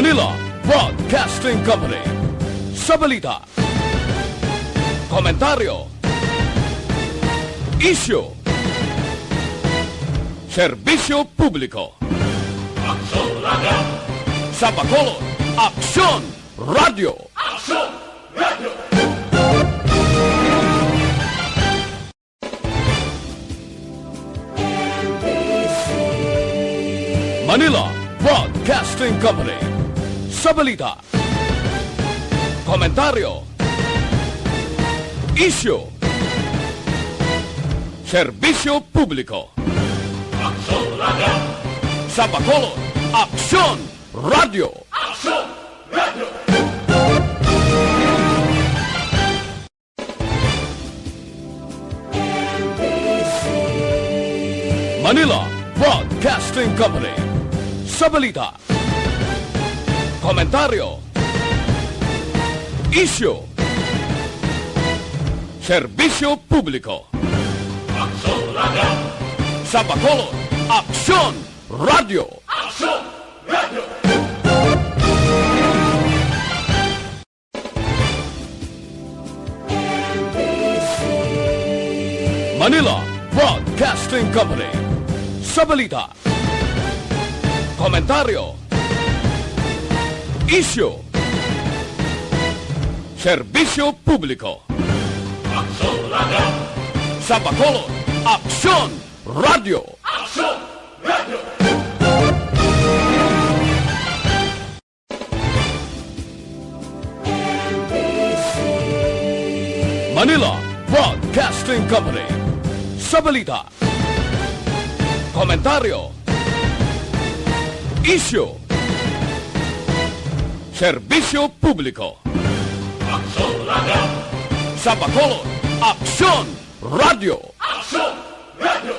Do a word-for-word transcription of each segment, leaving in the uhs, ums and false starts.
Manila Broadcasting Company. Sa balita, komentaryo, isyu, serbisyo publiko. Aksyon Radio. Sa Bacolod, Aksyon Radio. Aksyon Radio. Manila Broadcasting Company. Sa balita, komentaryo, isyu, serbisyo publiko. Aksyon Radio. Sa Bacolod, Aksyon Radio. Aksyon Radio. Manila Broadcasting Company. Sa balita, komentaryo, isyu, serbisyo publiko. Aksyon Radio. Sa Bacolod, Aksyon Radio. Aksyon Radio. Manila Broadcasting Company. Sa balita, komentaryo, isyu, serbisyo publiko. Aksyon Radio. Sa Bacolod, Aksyon Radio. Aksyon Radio. Manila Broadcasting Company. Sa balita, komentaryo, isyu, serbisyo publiko. Aksyon Radio. Sa Bacolod, Aksyon Radio. Aksyon Radio.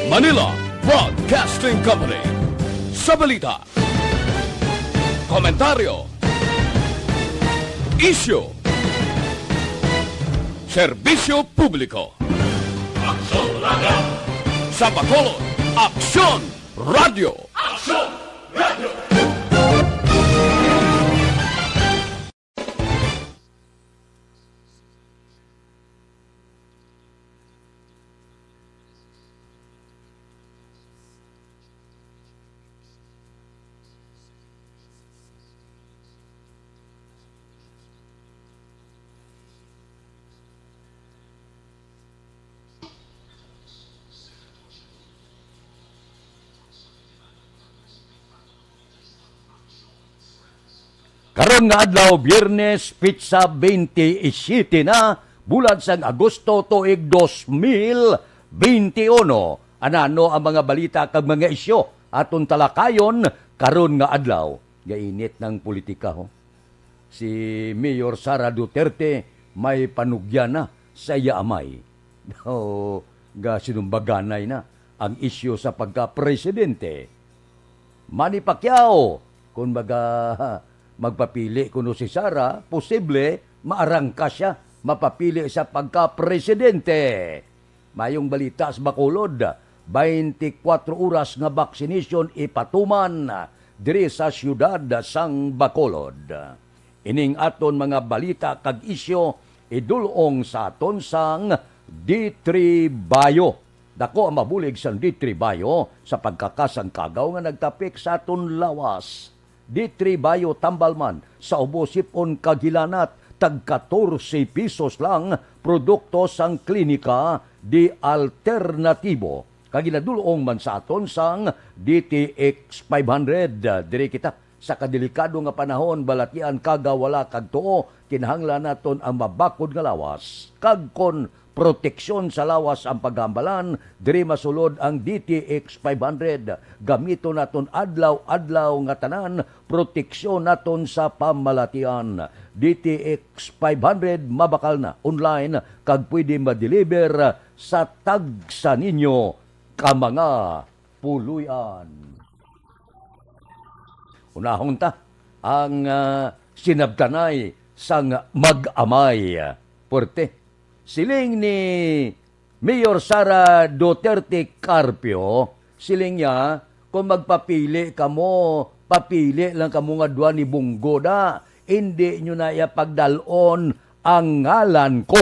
Manila Broadcasting Company. Sa balita, komentaryo, isyu, serbisyo publiko. Aksyon Radio. Sa Bacolod, Aksyon Radio. Aksyon Radio. Karon nga adlaw, Biyernes, petsa twenty-seven na, bulan sang Agosto, tuig dos mil twenty-one. Anano ang mga balita kag mga isyu aton talakayon karon nga adlaw? Gainit ng politika, ho. Si Mayor Sara Duterte may panugyan na sa iya amay. O, gasinumbaganay na ang isyu sa pagka-presidente. Manny Pacquiao, kung maga-, magpapili kuno si Sara, posible maarangka sia mapapili sa pagka-presidente. Mayong balita sa Bacolod, twenty-four oras nga vaccination ipatuman diri sa siyudad sang Bacolod. Ining aton mga balita kag isyu idul-ong sa aton sang D three Bio. Dako ang mabulig sang D three Bio sa pagkakasangkagaw nga nagtapik sa aton lawas. D three Bio tambal man sa ubo, sip-on kag hilanat, tag katorse pesos lang, produkto sang Klinika de Alternatibo. Kag ginadul-ong man sa aton sang D T X five hundred. Diri kita sa kadelikado nga panahon, balatian, kag wala kag tuo, kinahanglan naton ang mabakod nga lawas. Kag kon proteksyon sa lawas ang paghambalan, diri masulod ang D T X five hundred. Gamiton naton adlaw-adlaw nga tanan, proteksyon naton sa pamalatian. D T X five hundred mabakal na, online, kag pwede ma-deliver sa tagsa ninyo ka mga puloy-an. Unahon ta ang, ah, sinabtanay sang mag-amay. Puwerte. Siling ni Mayor Sara Duterte Carpio, siling niya, "Kung magpapili kamo, papili lang kamo nga duha ni Bong Go da. Hindi nyo na iya pagdalon ang ngalan ko."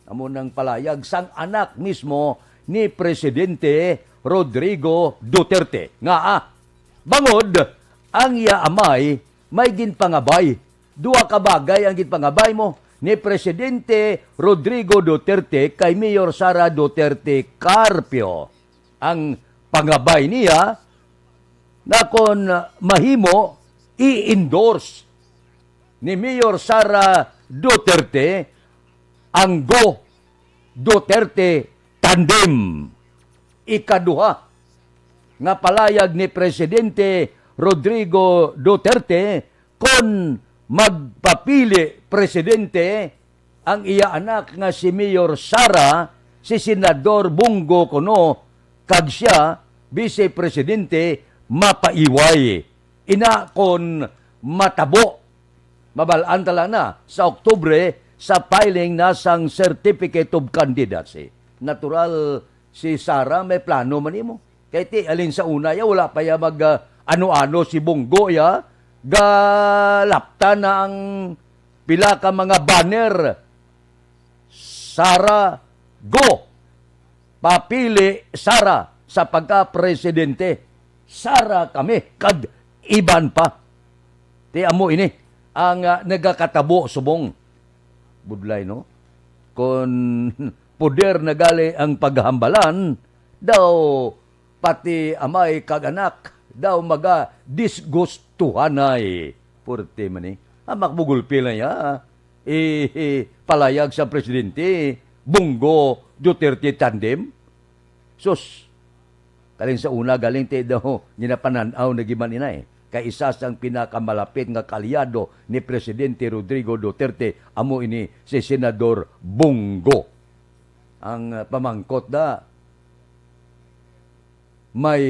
Amo nang palayag sang anak mismo ni Presidente Rodrigo Duterte. Nga, ah, bangod ang iya amay may ginpangabay. Duha ka bagay ang ginpangabay mo ni Presidente Rodrigo Duterte kay Mayor Sara Duterte Carpio. Ang pangabay niya na kon mahimo, i-endorse ni Mayor Sara Duterte ang Go Duterte tandem. Ikaduha nga palayag ni Presidente Rodrigo Duterte, kon magpapili presidente ang iya anak nga si Mayor Sara, si Senador Bong Go kuno, kag sia, Vice Presidente, mapaiway. Ina kon matabo, mabal-an ta lang na sa Oktubre sa filing na sang Certificate of Candidacy. Natural, si Sara may plano man nimo. Kay ti, alin sa una ya, wala pa ya mag, ah, ano-ano si Bong Go ya, galapta na ang pila ka mga banner. Sara Go. Papili Sara sa pagka-presidente. Sara kami kag iban pa. Ti amo ini ang, ah, nagakatabo subong. Budlay, no? Kon poder na gali ang paghambalan, daw pati amay kag anak daw maga disgustuhanay. Purti man ni. Amak bugulpi lang ya. I, i, palayag sa presidente, Bong Go Duterte tandem. Sus, kalin sa una galing ti daw ginapanan-aw na giman inay. Kay isa sang pinakamalapit nga kaalyado ni Presidente Rodrigo Duterte amo ini si Senador Bong Go. Ang, ah, pamangkot da, may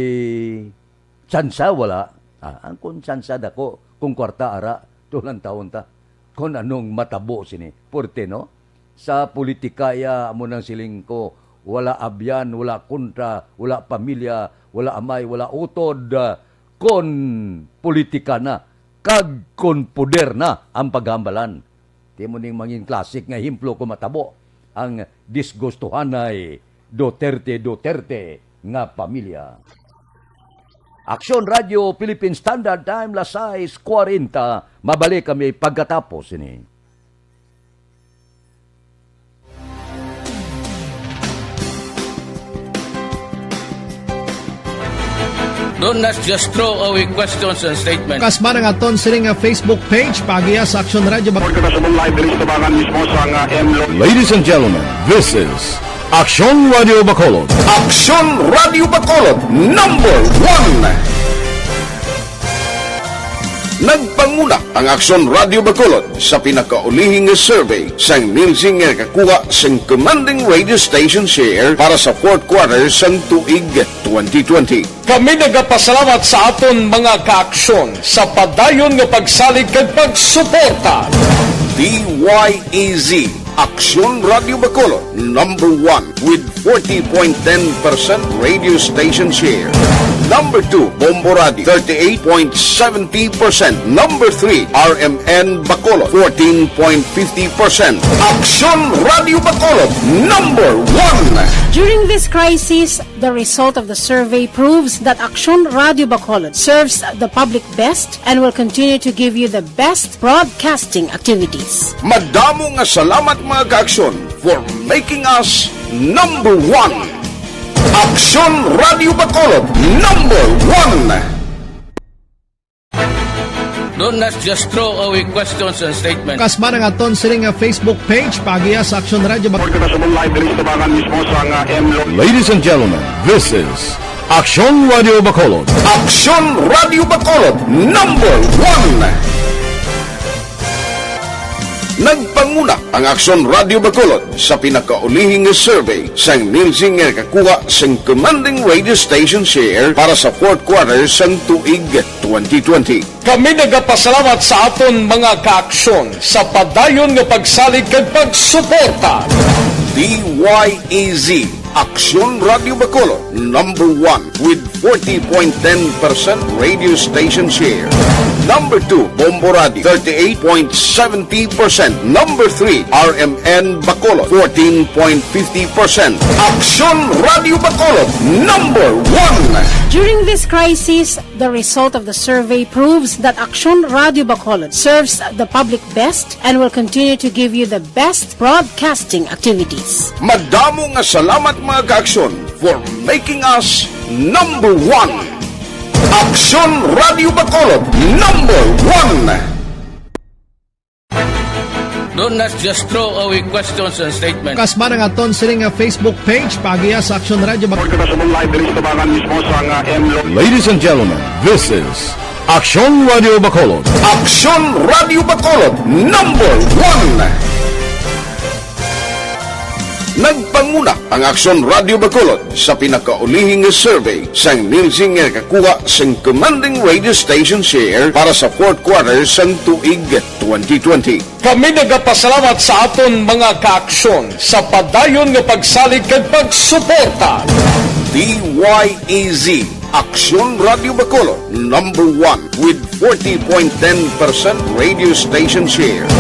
tsansa wala? Ah, ang kung tsansa dako, kung kwarta ara, tulang taon ta. Kung anong matabo sini. Purte, no? Sa politika, ya, amo nang siling ko, wala abyan, wala kontra, wala pamilya, wala amay, wala utod, ah, kon politika na, kag kon poder na ang paghambalan. Ti mo ning mangin classic nga ehemplo kung matabo ang disgustuhanay Duterte, Duterte nga pamilya. Aksyon Radio Philippine Standard Time, las sais kuwarenta. Mabalik kami pagkatapos ini. Don't, let's just throw away questions and statements. Kasma ang aton sini nga Facebook page, pagiya sa Aksyon Radio Bac- Report kita sa live diri sa tubangan mismo sa nga M Lo- Ladies and gentlemen, this is Aksyon Radio Bacolod. Aksyon Radio Bacolod, number one. Nagpanguna ang Aksyon Radio Bacolod sa pinakaulihing nga survey sang Nielsen nga nakakuha sing commanding radio station share para sa fourth quarter sang tuig twenty twenty. Kami nagapasalamat sa aton mga kaaksyon sa padayon nga pagsalig kag pagsuporta. D Y E Z, Aksyon Radio Bacolod, number one with forty point ten percent radio station share. Number two, Bombo Radio, thirty-eight point seventy percent. Number three, R M N Bacolod, fourteen point fifty percent. Aksyon Radio Bacolod, number one. During this crisis, the result of the survey proves that Aksyon Radio Bacolod serves the public best and will continue to give you the best broadcasting activities. Madamo nga salamat, mga kaaksyon, for making us number one. Aksyon Radio Bacolod, number one. Don't, let's just throw away questions and statements. Kasma ang aton sini nga Facebook page, pagiya sa Aksyon Radio Bac- Report kita sa live diri sa tubangan mismo sa nga M Lo- Ladies and gentlemen, this is Aksyon Radio Bacolod. Aksyon Radio Bacolod, number one. Nagpanguna ang Aksyon Radio Bacolod sa pinakaulihing nga survey sang Nielsen nga nakakuha sang commanding radio station share para sa fourth quarter sang tuig twenty twenty. Kami nagapasalamat sa aton mga kaaksyon sa padayon nga pagsalig kag pagsuporta. D Y E Z, Aksyon Radio Bacolod, number one with forty point ten percent radio station share. Number two, Bombo Radio, thirty-eight point seventy percent. Number three, R M N Bacolod, fourteen point fifty percent. Aksyon Radio Bacolod, number one. During this crisis, the result of the survey proves that Aksyon Radio Bacolod serves the public best and will continue to give you the best broadcasting activities. Madamo nga salamat, mga ka-Aksyon, for making us number one. Aksyon Radio Bacolod, number one. Don't not just throw away questions and statements. Kasman ang aton sini nga Facebook page, paagiha sa Aksyon Radio Bacolod. Kita sa live diri sa tubangan mismo sa nga M Lo- Ladies and gentlemen, this is Aksyon Radio Bacolod. Aksyon Radio Bacolod, number one. Nagpanguna ang Aksyon Radio Bacolod sa pinakaulihi nga survey sang Nielsen nga nakakuha sang commanding radio station share para sa fourth quarter sang tuig twenty twenty. Kami nagapasalamat sa aton mga kaaksyon sa padayon nga pagsalig kag pagsuporta. D Y E Z, Aksyon Radio Bacolod, number one with forty point ten percent radio station share.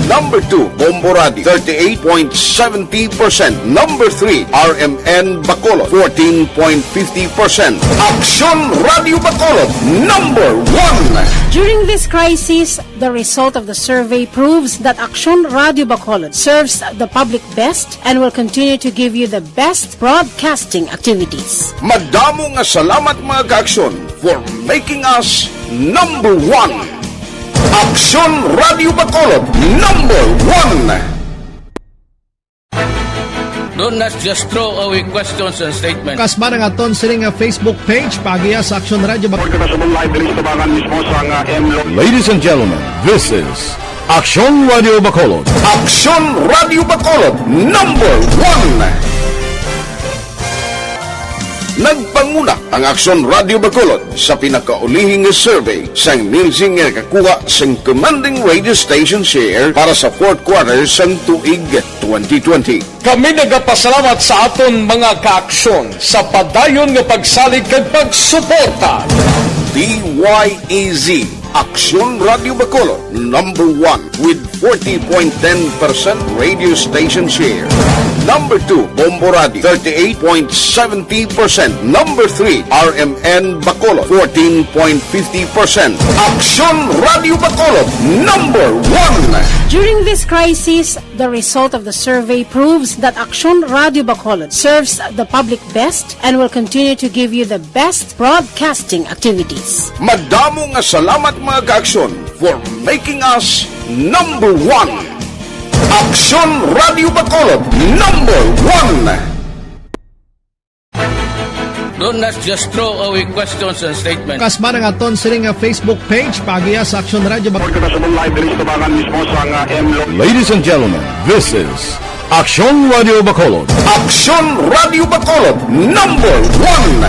Number two, Bombo Radio, thirty-eight point seventy percent. Number three, R M N Bacolod, fourteen point fifty percent. Aksyon Radio Bacolod, number one. During this crisis, the result of the survey proves that Aksyon Radio Bacolod serves the public best and will continue to give you the best broadcasting activities. Madamo nga salamat, mga ka-Aksyon, for making us number one. Aksyon Radio Bacolod, number one. Don't not just throw away questions and statements. Kasman ang aton sini nga Facebook page, paagiha sa Aksyon Radio Bacolod. Kita sa live diri sa tubangan mismo sa nga M Lo- Ladies and gentlemen, this is Aksyon Radio Bacolod. Aksyon Radio Bacolod, number one. Nagpanguna ang Aksyon Radio Bacolod sa pinakaulihi nga survey sang Nielsen nga nakakuha sang commanding radio station share para sa fourth quarter sang tuig twenty twenty. Kami nagapasalamat sa aton mga kaaksyon sa padayon nga pagsalig kag pagsuporta. D Y E Z, Aksyon Radio Bacolod, number one with forty point ten percent radio station share. Number two, Bombo Radio, thirty-eight point seventy percent. Number three, R M N Bacolod, fourteen point fifty percent. Aksyon Radio Bacolod, number one. During this crisis, the result of the survey proves that Aksyon Radio Bacolod serves the public best and will continue to give you the best broadcasting activities. Madamo nga salamat, mga ka-Aksyon, for making us number one. Aksyon Radio Bacolod, number one. Don't not just throw away questions and statements. Kasman ang aton sini nga Facebook page, paagiha sa Aksyon Radio Bacolod. Kita sa live diri sa tubangan mismo sa nga M Lo- Ladies and gentlemen, this is Aksyon Radio Bacolod. Aksyon Radio Bacolod, number one.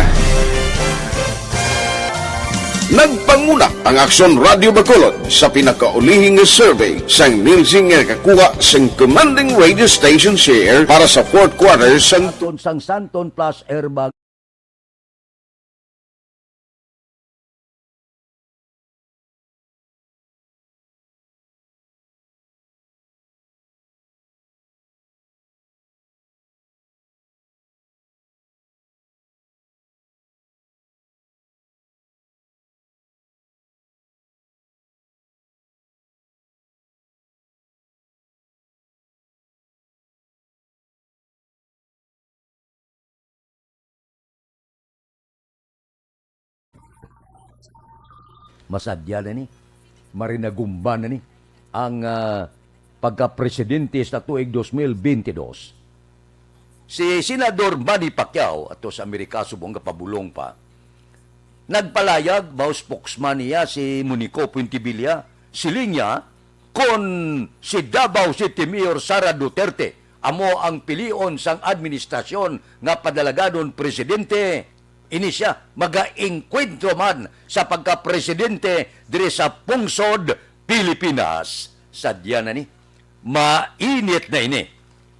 Nagpanguna ang Aksyon Radio Bacolod sa pinakaulihi nga survey sang Nielsen nga nakakuha sang commanding radio station share para sa fourth quarter sang Aton sang Santon Plus Airbag. Masadya na ni, marinagumba na ni ang, ah, pagkapresidente sa tuig dos mil bentidós. Si Senador Manny Pacquiao, ato sa Amerika, subong nga pabulong pa, nagpalayag, mao spokesman niya si Monico Fuentebilla, siling niya, kon si Davao City Mayor Sara Duterte amo ang pilion sang administrasyon nga padalagadon presidente, ini sia magaengkwentro man sa pagkapresidente diri sa pungsod Pilipinas. Sadya na ni, mainit na ini.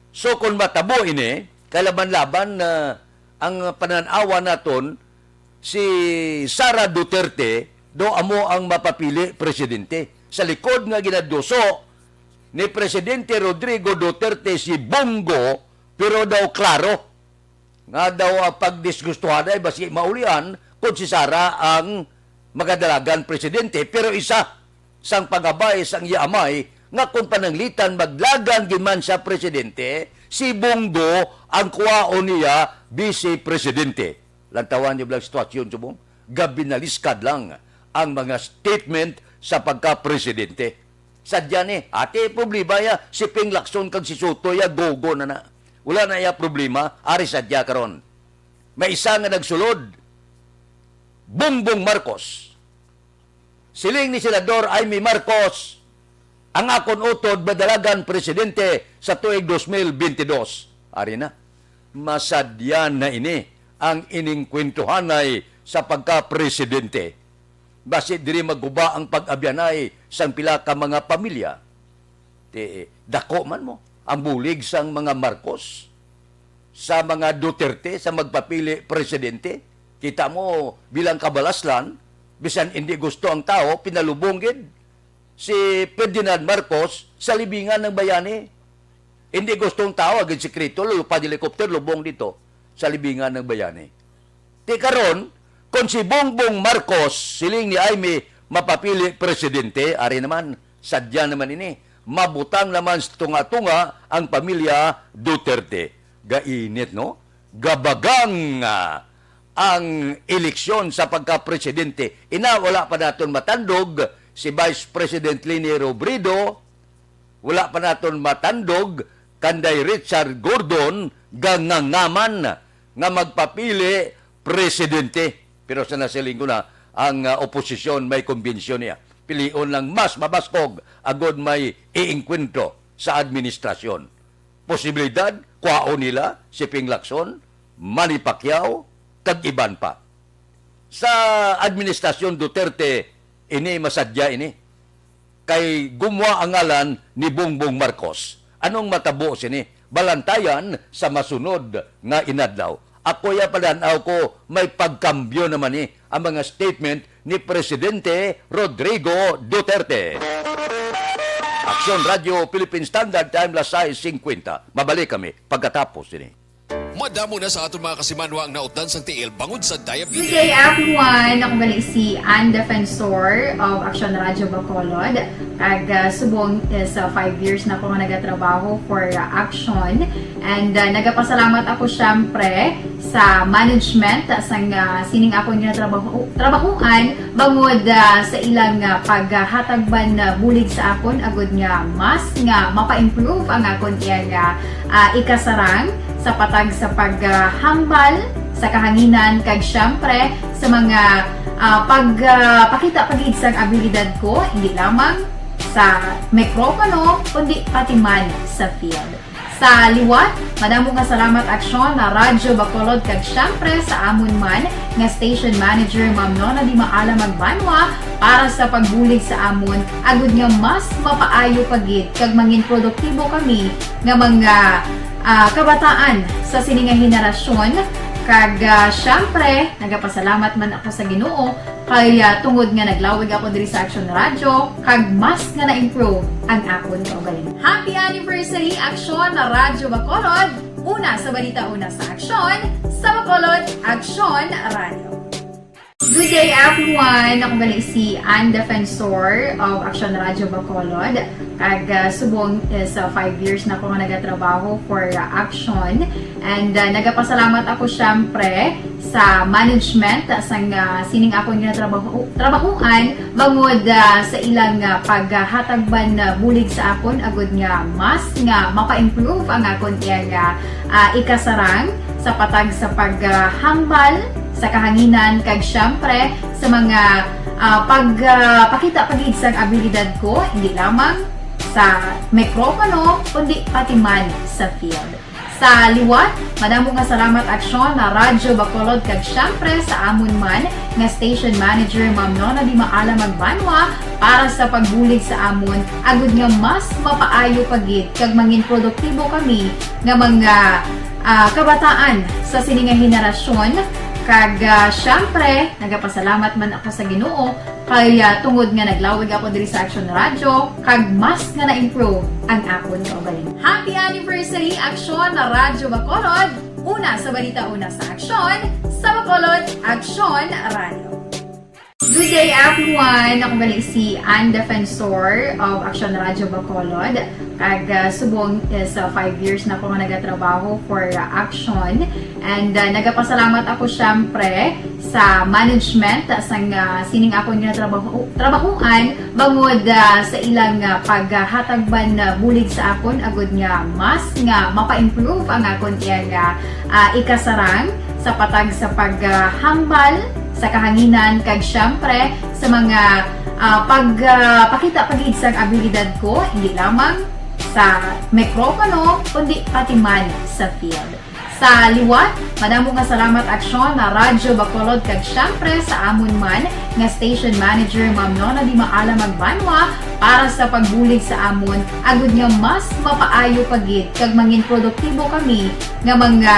So, kon matabo ini, Kalaban-laban na ang panan-awan naton, si Sara Duterte daw amo ang mapapili presidente. Sa likod nga ginaduso ni Presidente Rodrigo Duterte si Bongo, pero daw klaro nga daw ang pagdisgustuhan ay basi maulian kung si Sara ang magadalagan presidente, pero isa sang pangabay sang iya amay nga kung pananglitan maglagan gid man siya presidente, si Bongo ang kuwaon niya vice presidente. Lantawan niyo lang sitwasyon, subong gabinaliskad lang ang mga statement sa pagka-presidente. Sadya ni, ate, problema ya si Ping Lacson kag si Soto ya, gogo na na. Wala na iya problema, ari sadya karon. May isa nga nagsulod, Bongbong Marcos. Siling ni Senador Imee Marcos, ang akon utod madalagan presidente sa tuig dos mil bentidós. Ari na, masadya na ini ang iningkwentuhanay sa pagka-presidente. Basi diri maguba ang pag-abyanay sang pila ka mga pamilya. Ti, dako man mo ang bulig sang mga Marcos, sa mga Duterte, sa magpapili presidente. Kita mo, bilang kabalaslan, bisan hindi gusto ang tao, pinalubong gid si Ferdinand Marcos sa libingan ng bayani. Hindi gusto ang tao, agad sikreto, lupad helicopter, lubong dito sa libingan ng bayani. Ti karon, kung si Bongbong Marcos, siling ni Imee, mapapili presidente, ari naman, sadya naman ini. Mabutang naman sa tunga-tunga ang pamilya Duterte. Gainit, no? Gabagang, ah, ang eleksyon sa pagka-presidente. Ina, wala pa naton matandog si Vice President Leni Robredo, wala pa naton matandog kanday Richard Gordon, gangangaman nga magpapili presidente. Pero sa nasiling ko na, ang, ah, oposisyon may kumbensyon niya. Pilion lang mas mabaskog agod may iengkwentro sa administrasyon. Posibilidad, kwaon nila si Ping Lacson, Manny Pacquiao, kag iban pa. Sa administrasyon Duterte, ini masadya ini. Kay gumwa ang ngalan ni Bongbong Marcos. Anong matabo sini? Balantayan sa masunod nga inadlaw. Ako ya padan-aw ko, may pagkambyo naman ni ang mga statement ni Presidente Rodrigo Duterte. Aksyon Radyo Philippine Standard Time, las sais singkwenta. Mabalik kami pagkatapos sini. Madamo na sa aton mga kasimanwa ang nautdan sang tiil bangod sa diabetes. Good day, everyone. Ako gali si Ann Defensor of Action Radio Bacolod. Kag, ah, subong is, ah, five years na ko nga nagatrabaho for, ah, Action. And, ah, nagapasalamat ako, syempre, sa management, ah, sang, ah, sining akon nga trabaho, trabahuan, bangod, ah, sa ilang, ah, paghatag man, ah, bulig sa akon, agud nga mas nga mapa-improve ang akon iyang, ah, ah, ikasarang sa patag sa paghambal sa kahanginan, kag siyempre sa mga, ah, pag, ah, pakita pa gid sang abilidad ko, hindi lamang sa mikropono, kundi pati man sa field. Sa liwat, madamo nga salamat, Aksyon na Radyo Bacolod, kag siyempre sa amon man nga station manager, Ma'am Nona Di Maala Magbanwa, para sa pagbulig sa amon, agud nga mas mapaayo pa gid kag mangin produktibo kami nga mga, ah, kabataan sa sini nga henerasyon. Kag, ah, siyempre, nagapasalamat man ako sa Ginoo kay, ah, tungod nga naglawig ako diri sa Action Radio, kag mas nga na-improve ang akon kaugalingon. Happy anniversary, Action na Radyo Bacolod! Una sa balita, una sa aksyon, sa Bacolod, Action Radio. Good day, everyone! Ako gali si Ann Defensor of Action Radio Bacolod. Kag, ah, subong is, ah, five years na ko nga nagatrabaho for, ah, Action. And, ah, nagapasalamat ako, syempre, sa management sang, ah, sining akon nga trabaho, trabahuan, bangod, ah, sa ilang, ah, paghatag man, ah, bulig sa akon, agud nga mas nga mapa-improve ang akon iyang, ah, ah, ikasarang sa patag sa paghambal sa kahanginan, kag siyempre sa mga, ah, pag, ah, pakita pa gid sang abilidad ko, hindi lamang sa mikropono, kundi pati man sa field. Sa liwat, madamo nga salamat, Aksyon na Radyo Bacolod, kag siyempre sa amon man nga station manager, Ma'am Nona Di Maala Magbanwa, para sa pagbulig sa amon, agud nga mas mapaayo pa gid kag mangin produktibo kami nga mga, ah, kabataan sa sini nga henerasyon. Kag, ah, syempre, nagapasalamat man ako sa Ginoo kay, ah, tungod nga naglawig ako diri sa Action Radio, kag mas nga na-improve ang akon kaugalingon. Happy anniversary, Action Radyo Bacolod! Una sa balita, una sa aksyon, sa Bacolod, Action Radio. Good day, everyone! Ako gali si Ann Defensor of Action Radio Bacolod. Kag, ah, subong is, ah, five years na ko nga nagatrabaho for, ah, Action. And, ah, nagapasalamat ako, syempre, sa management sang, ah, sining akon nga trabaho, trabahuan bangod, ah, sa ilang, ah, paghatag man, ah, bulig sa akon agud nga mas nga mapa-improve ang akon iyang, ah, ah, ikasarang sa patag sa paghambal sa kahanginan kag, syempre, sa mga, ah, pag, ah, pakita pa gid sang abilidad ko, hindi lamang sa mikropono, kundi pati man sa field. Sa liwat, madamo nga salamat, Aksyon na Radyo Bacolod, kag, syempre, sa amon man nga station manager, Ma'am Nona Di Maala Magbanwa, para sa pagbulig sa amon, agud nga mas mapaayo pa gid kag mangin produktibo kami nga mga,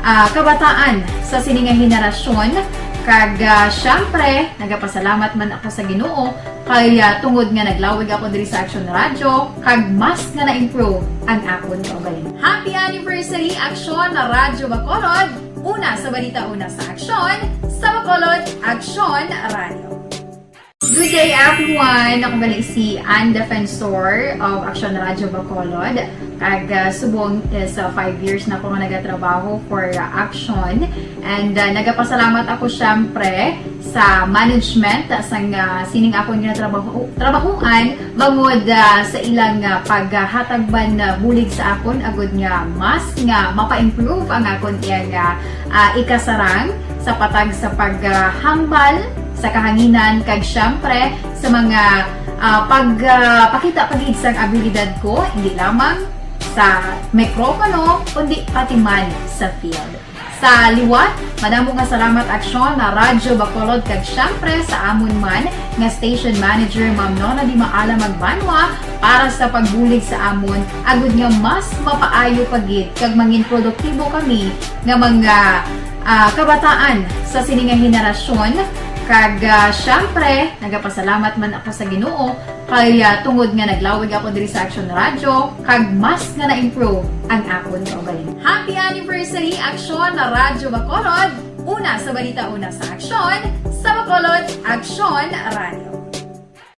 ah, kabataan sa sini nga henerasyon. Kag, ah, syempre, nagapasalamat man ako sa Ginoo kay, ah, tungod nga naglawig ako diri sa Action Radio, kag mas nga na-improve ang akon kaugalingon. Happy anniversary, Action na Radyo Bacolod! Una sa balita, una sa aksyon, sa Bacolod, Action Radio. Good day, everyone! Ako gali si Ann Defensor of Action Radio Bacolod. Kag, ah, subong is, ah, five years na ko nga nagatrabaho for, ah, Action. And, ah, nagapasalamat ako, syempre, sa management sang, ah, sining akon nga trabaho, trabahuan bangod, ah, sa ilang, ah, paghatag man, ah, bulig sa akon agud nga mas nga mapa-improve ang akon iyang, ah, ah, ikasarang sa patag sa paghambal sa kahanginan kag, syempre, sa mga, ah, pag, ah, pakita pa gid sang abilidad ko, hindi lamang sa mikropono, kundi pati man sa field. Sa liwat, madamo nga salamat, Aksyon na Radyo Bacolod, kag, syempre, sa amon man nga station manager, Ma'am Nona Di Maala Magbanwa, para sa pagbulig sa amon, agud nga mas mapaayo pa gid kag mangin produktibo kami nga mga, ah, kabataan sa sini nga henerasyon. Kag, ah, syempre, nagapasalamat man ako sa Ginoo kay, ah, tungod nga naglawig ako diri sa Action Radio, kag mas nga na-improve ang akon kaugalingon. Happy anniversary, Action na Radyo Bacolod! Una sa balita, una sa aksyon, sa Bacolod, Action Radio.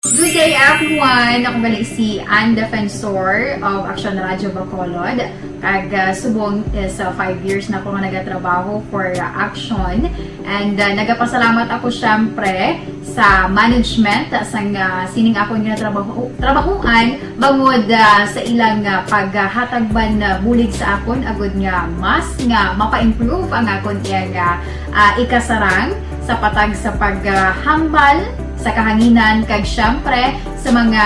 Good day, everyone! Ako gali si Ann Defensor of Action Radio Bacolod. Kag, ah, subong is, ah, five years na ko nga nagatrabaho for, ah, Action. And, ah, nagapasalamat ako, syempre, sa management sang, ah, sining akon nga trabaho, trabahuan bangod, ah, sa ilang, ah, paghatag man, ah, bulig sa akon agud nga mas nga mapa-improve ang akon iyang, ah, ah, ikasarang sa patag sa paghambal sa kahanginan kag, syempre, sa mga,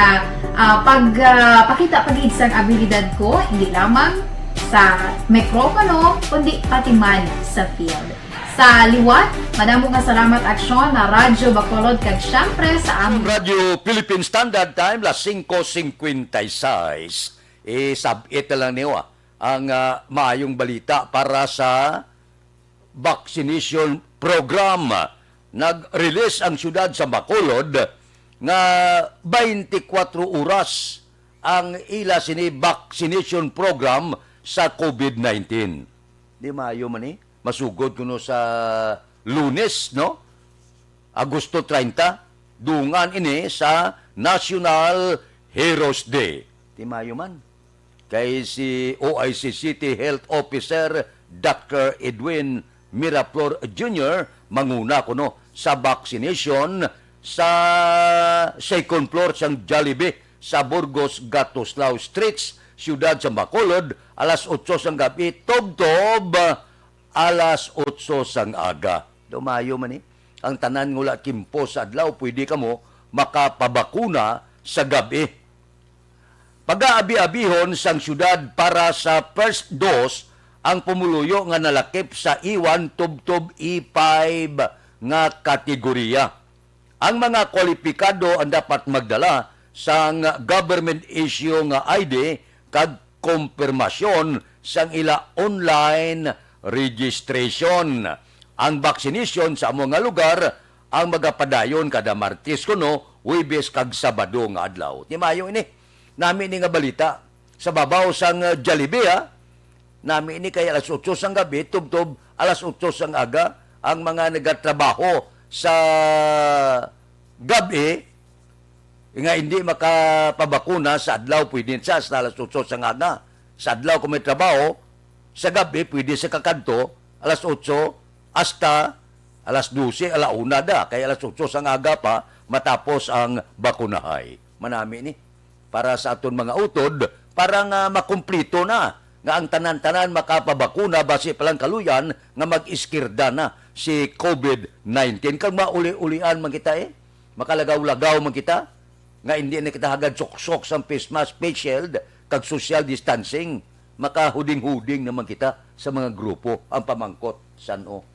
ah, pag, ah, pakita pa gid sang abilidad ko, hindi lamang sa mikropono, kundi pati man sa field. Sa liwat, madamo nga salamat, Aksyon na Radyo Bacolod, kag, syempre, sa amon Radyo Philippine Standard Time, las singko cincuenta y seis. Isab-it na lang niyo, ah, ang, ah, maayong balita para sa vaccination program. Nag-release ang siyudad sa Bacolod nga twenty-four oras ang ila sini vaccination program sa COVID nineteen. Di maayo man ni masugod kuno sa Lunes, no? Agosto treinta, dungan ini sa National Heroes Day. Di maayo man. Kay si O I C City Health Officer Doctor Edwin Miraflor Junior manguna kuno sa vaccination sa second floor sang Jollibee sa Burgos Gatuslao Streets, siyudad sa Bacolod, alas otso sang gabi tubtob alas otso sang aga. Dumayo man ni. Ang tanan nga wala kimpo sa adlaw, pwede kamo makapabakuna sa gabi. Pagaabi-abihon sang siyudad para sa first dose ang pumuluyo nga nalakip sa E one tubtob E five nga kategorya. Ang mga kwalipikado ang dapat magdala sang government issue nga I D kag kompirmasyon sang ila online registration. Ang vaccination sa amo nga lugar ang magapadayon kada Martes kuno Huwebes kag Sabado nga adlaw. Di maayo ini. Nami ni nga balita sa babaw sang, uh, Jollibee, ha? Nami ni kay alas otso sang gabi, tubtob alas otso sang aga, ang mga nagatrabaho sa gabi nga hindi makapabakuna sa adlaw, pwede sa hasta alas otso sang aga. Sa adlaw kung may trabaho, sa gabi pwede sa kakadto, alas otso hasta alas dose, ala una da, kay alas otso sang aga pa matapos ang bakunahay. Manami ni para sa aton mga utod, para nga makumplito na nga ang tanan-tanan makapabakuna, basi pa lang kaluyan nga mag-iskirda na si covid nineteen. Kag mauli-ulian man kita, eh, makalagaw-lagaw man kita, nga hindi na kita hagad suksok sang face mask, face shield, kag social distancing, makahuding-huding naman kita sa mga grupo. Ang pamangkot, san-o?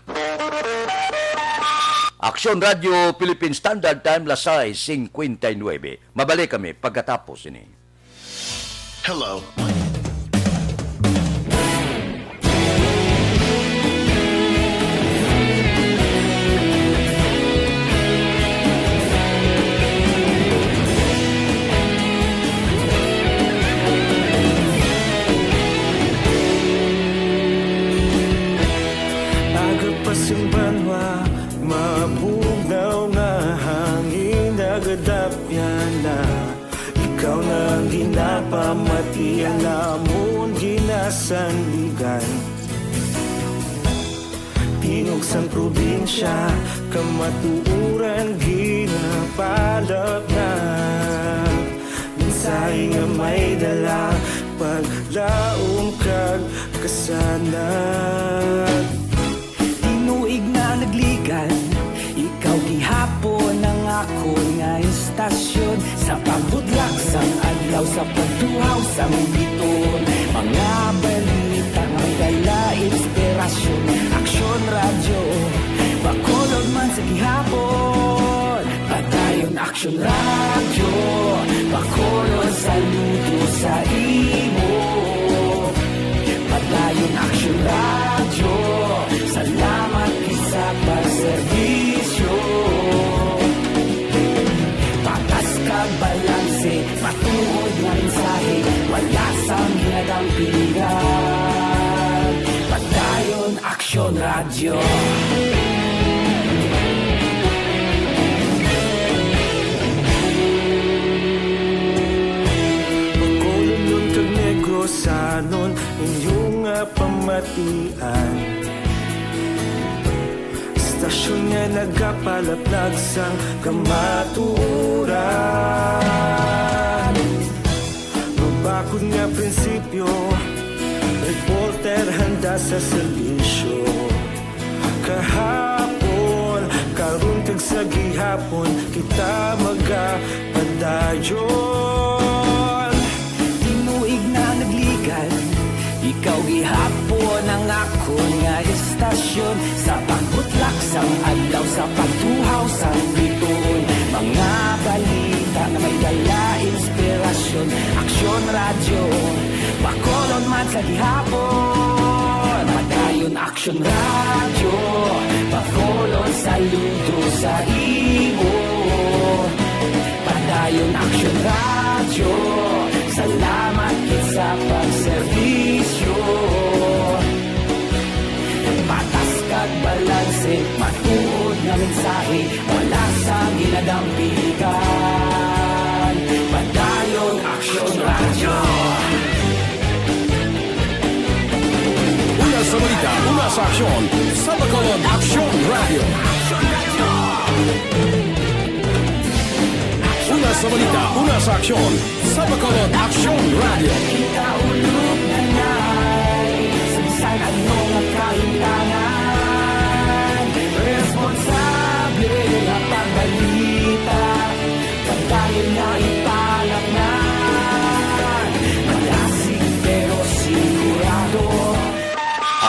Aksyon Radio Philippine Standard Time, las sais cincuenta y nueve. Mabalik kami pagkatapos ini. Hello. Aga pa sing banwa, mabugnaw nga hangin, nagadapyan na. Ikaw na ang ginapamati, ang amon ginasandigan. Tingog sang probinsya, kamatuoran ginapalapnag. Mensahe nga may dala, paglaom kag kasanag. Tinuig na nagligan, ikaw gihapon ang akon nga istasyon. Sa pagbutlak sang adlaw, sa pagtuhaw sang biton, mga balita nga may dala inspirasyon. Aksyon Radyo, Bacolod man sa gihapon. Padayon Aksyon Radyo, Bacolod, saludo sa imo. Padayon Aksyon Radyo, salamat gid sa pagserbisyo. Patas kag balanse, matuod nga mensahe, wala sang ginadampigan. Padayon Aksyon Radyo. Bacolodnon kag Negrosanon, inyo nga pamatian. Istasyon nga nagapalaplag sang kamatuoran. Mabakod nga prinsipyo, reporter handa sa serbisyo. Kahapon, karon kag sa gihapon, kita magapadayon. Tinuig na nagligan, ikaw gihapon ang akon nga istasyon. Sa pagbutlak sang adlaw, sa pagtuhaw sang bituon, mga balita nga may dala inspirasyon. Aksyon Radyo, Bacolod man sa gihapon. Padayon Aksyon Radyo, Bacolod, saludo sa imo. Padayon Aksyon Radyo, salamat gid sa pagserbisyo. Patas kag balanse, matuod nga mensahe, wala sang ginadampigan. Padayon Aksyon Radyo. Una sa balita, una sa aksyon, sa Bacolod Aksyon Radyo. Una sa balita, una sa aksyon, sa Bacolod Aksyon Radyo. Kita ulog na nay, sa bisan ano nga kahimtangan, responsable nga pagbalita, pagdayon nga ipalapnan, malasig pero sigurado.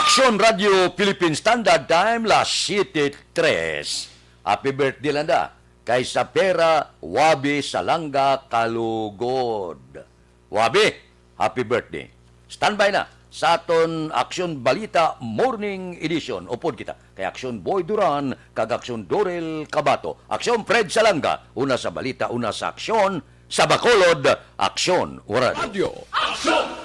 Aksyon Radio Philippine Standard Time, las siete tres. Happy birthday lang da kay Sapera Wabi Salanga Kalugod. Wabi, happy birthday. Standby na sa aton Aksyon Balita Morning Edition. Upod kita kay Aksyon Boy Duran kag Aksyon Dorel Cabato. Aksyon Fred Salanga, una sa balita, una sa aksyon, sa Bacolod, Aksyon Waray. Radyo Aksyon!